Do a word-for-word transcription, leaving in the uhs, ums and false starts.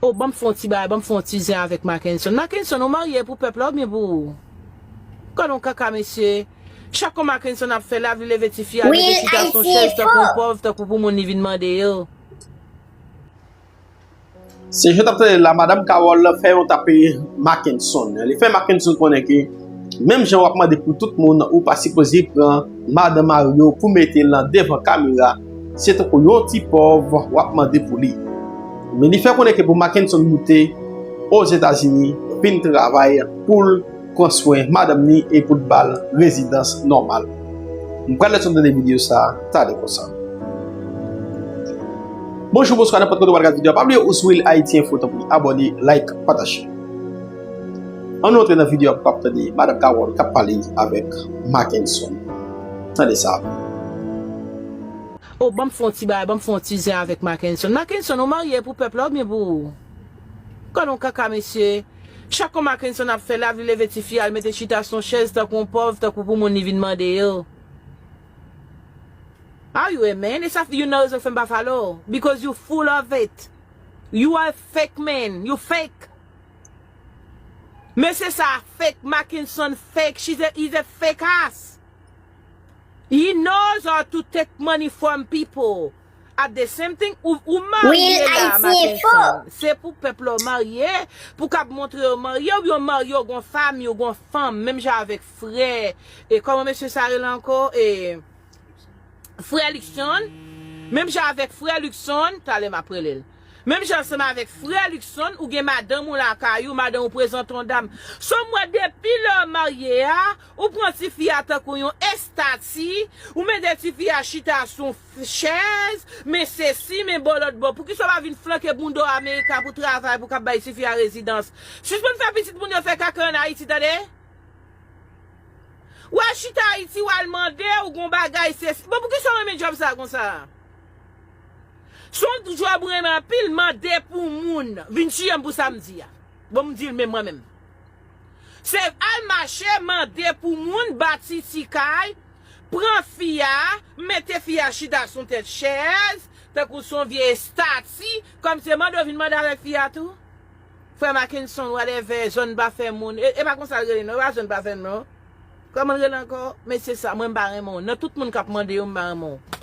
Oh, ban m fè yon ti bagay, ban m fè yon ti zen avèk Mackenson. Mackenson, ou marye pou pèp la oubyen pou ou? Gad yon kaka, mesye. Chak yon Mackenson ap fè la, li leve tifi a, li mete chita sou chèz tankou yon pòv, tankou pou moun li vin mande yo. Se jan w t ap tande la, Madanm Carole fè yon tape Mackenson. Li fè Mackenson konnen ke menm jan w ap mande pou tout moun, ou pa sipoze pran madan mari w pou mete l nan devan kamera. Se tankou yon ti pòv w ap mande pou li. Men li fè konnen ke pou Mackenson moute Ozetazini, vin travay pou l pran swen madanm ni e pou l ba l rezidans nòmal. M pral lèt sot nan videyo sa a talè konsa. Bonjou, bonswa, nenpòt kote w pral gad videyo a. Pa bliye ou sou Real Haiti Info, tanpri abòne, like, pataje. Ann nou antre nan videyo a pou w ap tande Madanm Carole k ap pale avèk Mackenson. Tande sa. Oh, ban m fè yon ti bagay, ban m fè yon ti zen avèk Mackenson. Mackenson, ou marye pou pèp la oubyen pou ou? Gad yon kaka, mesye. Chak yon Mackenson ap fè la, li leve tifi a, li mete chita sou yon chèz tankou yon pòv, tankou pou moun li vin mande yo. Are you a man? E sa, you know, rezon fè m pa follow. Because you full of it. You are fake man. You fake. Mesye sa fake, Mackenson fake. She's a, he's a fake ass. He knows how to take money from people. At the same thing, ou, ou marye la, Mackenson. Se pou pèp la w marye, pou k ap montre yo marye, oubyen w marye, w gon fanmi, w gon fanm, menm jan avèk frè. E kòman mesye sa rele ankò? E frè Luckson, menm jan avèk frè Luckson, talè m ap rele l. Menm jan ansanm avèk frè Luckson, ou gen madanm ou lakay ou, madanm ou prezante yon dam. So m wè depi lè w marye a, ou pran tifi a tankou yon estati, ou mete tifi a chita sou yon chèz, men sesi, men bò lòt bò. Poukisa w pa vin flanke bounda w Amerika pou travay, pou k ap bay tifi a rezidans? Sispann fè pitit moun yo fè kaka ann Ayiti, tande? W al chita Ayiti, w al mande, ou gon bagay, sesi. Bon, poukisa w renmen djòb sa konsa? Se yon djòb ou renmen anpil, mande pou moun. Vin tiye m pou sa m di a. Bon, m di l menm mwen menm. Se al mache, mande pou moun, bati ti kay, pran fi a, mete fi a chita sou tèt chèz, tankou se yon vye estati, kòm se mande w vin mande avèk fi a tou. Frè Mackenson, whatever, zòn pa fè moun. E, e pa konsa l rele non, e pa zòn pa fè moun non. Kòman l rele ankò? Mesye sa, mwen m pa renmen w. Nan tout moun k ap mande yo, m pa renmen w.